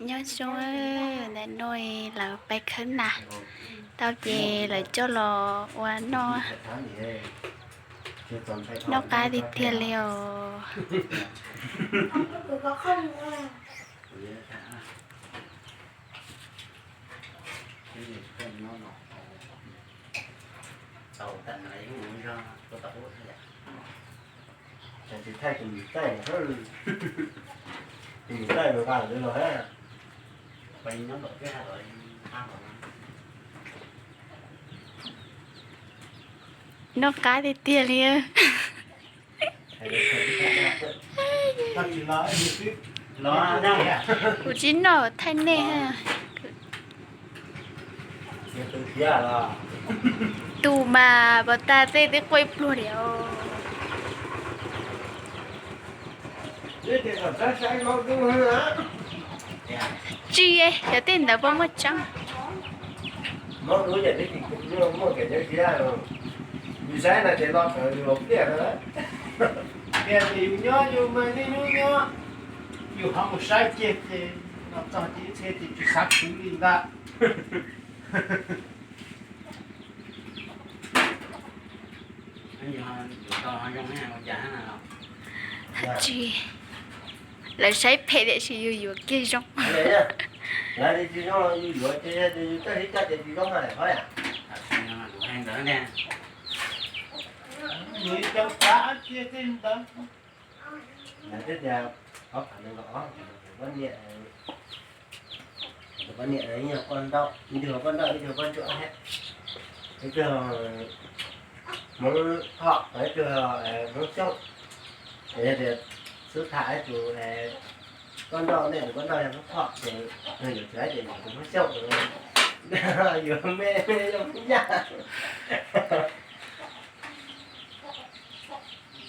Nyob zoo, ntawm no lawv pais khawb nas tau ces lawv coj los ua noj, noj qab tiag tiag li os. Noj qab tiag tiag li. Kuv tsis noj thaij nej. Tus mas pos tas tej twb quaj pluag li os. Tsis, yog tej ntawd puas muaj tseeb? Yus saib no ces lo tawv yus pliaj na. Tias yus nyob yus mas niaj hnub nyob, yus ho mus saib kiag ces los txog ces ib txhia ces tsis xav khwv li ntag. Tsis, lawv saib phem tiam sis yus yuav kiag zoo. Lawv twb tias ob phav nees nkaum ob, tus poj niam, tus poj niam yog poj nrauj, ib tug poj nrauj ib tug poj ntsuam thiab. Ib tug Hmoob Thoj, ib tug Hmoob Xyooj. Es yog tias xub tham ib tus poj nrauj, nej tus poj nrauj yog Hmoob Thoj ces nws yuav txiv ces yus tus Hmoob Xyooj, yuav me me zoo Hmoob Yaj.